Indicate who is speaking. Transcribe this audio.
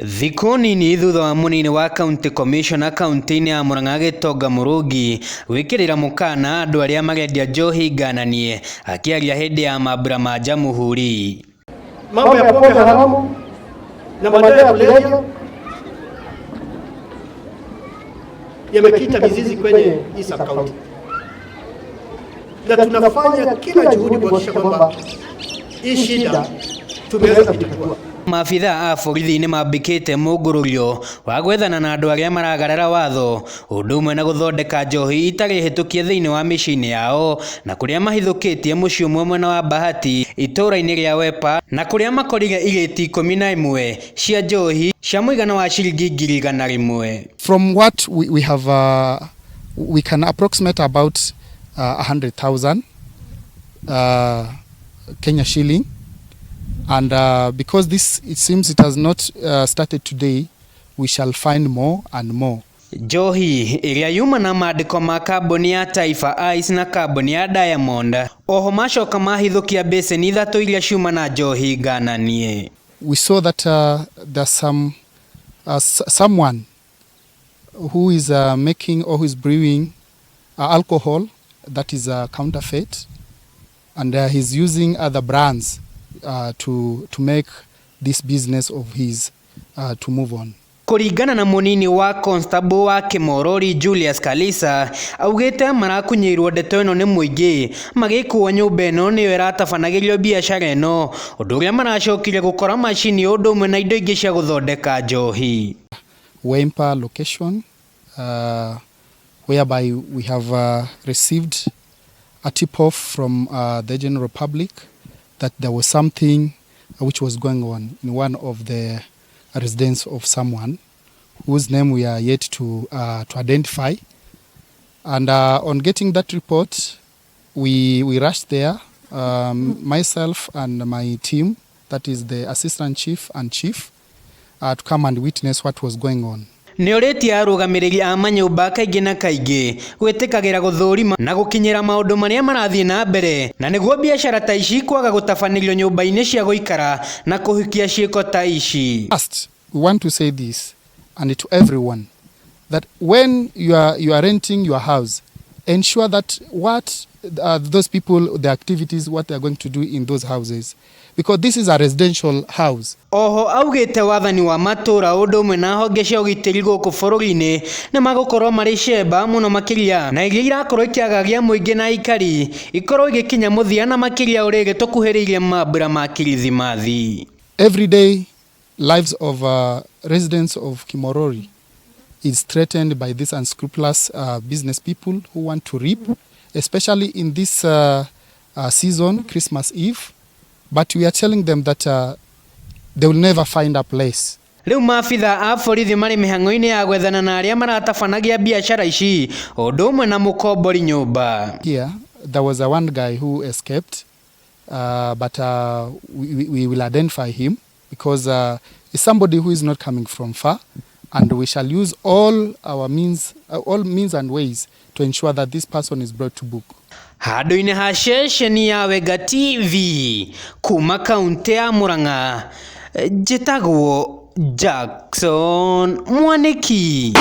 Speaker 1: Thikũ nini thutha wa mũnini wa county commissioner kaunti-inĩ ya Murang'a Gĩtonga Mũrũngi gwĩkĩrĩra mũkana andũ arĩa marendia njohi ngananie akĩaria hĩndĩ ya mambura ma Jamhuri.
Speaker 2: Mambo ya pombe haramu na madawa ya kulevya yamekita mizizi kwenye hii sub county, na tunafanya kila juhudi kuhakikisha kwamba hii shida tumeweza kuitatua.
Speaker 1: Maabithaa a borithi nĩ mambĩkĩte mũngũrũrio wa gwethana na andũ arĩa maragarara watho ũndũ ũmwe na gũthondeka njohi itarĩ hĩtũkie thĩinĩ wa mĩciĩ-inĩ yao na kũrĩa mahithũkĩtie mũciĩ ũmwe mwena wa Bahati itũũra-inĩ rĩa Wepa na kũrĩa makorire irĩti 11 cia njohi cia mũigana wa ciringi 100,000.
Speaker 3: From what we have, we can approximate about 100,000 Kenya shilling. And because this, it seems it has not started today, we shall find more and more.
Speaker 1: Njohi ĩrĩa yuma na mandĩko ma kambuni ya Taifa Ice na kambuni ya Diamond oho macoka mahithũkia mbĩcĩni ithatũ iria ciuma na njohi ngananie.
Speaker 3: We saw that there's someone who is making or who is brewing alcohol that is a counterfeit, and he's using other brands to make this business of his to move on.
Speaker 1: Kũringana na mũnini wa constable wa Kĩmorori Julius Kalisa augĩte marakunyĩirwo ndeto ĩno nĩ mũingĩ magĩkũo nyũmba ĩno nĩyo ĩratabanagĩrio biacara ĩno ũndũ ũrĩa maracokire gũkora macini ũndũ ũmwe na indo ingĩ cia gũthondeka njohi.
Speaker 3: Wempa location, whereby we have received a tip-off from the general public that there was something which was going on in one of the residence of someone whose name we are yet to identify. And on getting that report, we rushed there, myself and my team, that is the assistant chief and chief, to come and witness what was going on.
Speaker 1: Nĩ ũrĩtie arũgamĩrĩri a manyũmba kaingĩ na kaingĩ gwĩtĩkagĩra gũthũrima na gũkinyĩra maũndũ marĩa marathiĩ na mbere na nĩguo biacara ta ici kwaga gũtabanĩrio nyũmba-inĩ cia gũikara na kũhukia ciĩko ta ici.
Speaker 3: First, we want to say this, and to everyone, that when you are renting your house, ensure that what those people, the activities, what they are going to do in those houses, because this is a residential house.
Speaker 1: Oho augĩte wathani wa matũra ũndũ ũmwe na honge cia ũgitĩri gũkũ bũrũri-inĩ nĩ magũkorwo marĩ cemba mũno makĩria na iria irakorwo ikĩagagia mũingĩ na aikari ikorwo igĩkinya mũthia na makĩria ũrĩrĩ tũkuhĩrĩirie mambura ma kirithimathi.
Speaker 3: Every day, lives of residents of Kimorori is threatened by these unscrupulous business people who want to reap, especially in this season, Christmas Eve. But we are telling them that they will never find a place.
Speaker 1: Rĩu maabitha a borithi marĩ mĩhang'o-inĩ ya gwethana na arĩa maratabanagia biacara ici ũndũ ũmwe na mũkombori nyũmba.
Speaker 3: Here, there was a one guy who escaped, but we will identify him because it's somebody who is not coming from far, and we shall use all our means, all means and ways to ensure that this person is brought to book.
Speaker 1: Handũ-inĩ ha ceceni ya Wenga TV kuma kaunti ya Murang'a njĩtagwo Jackson Mwaniki.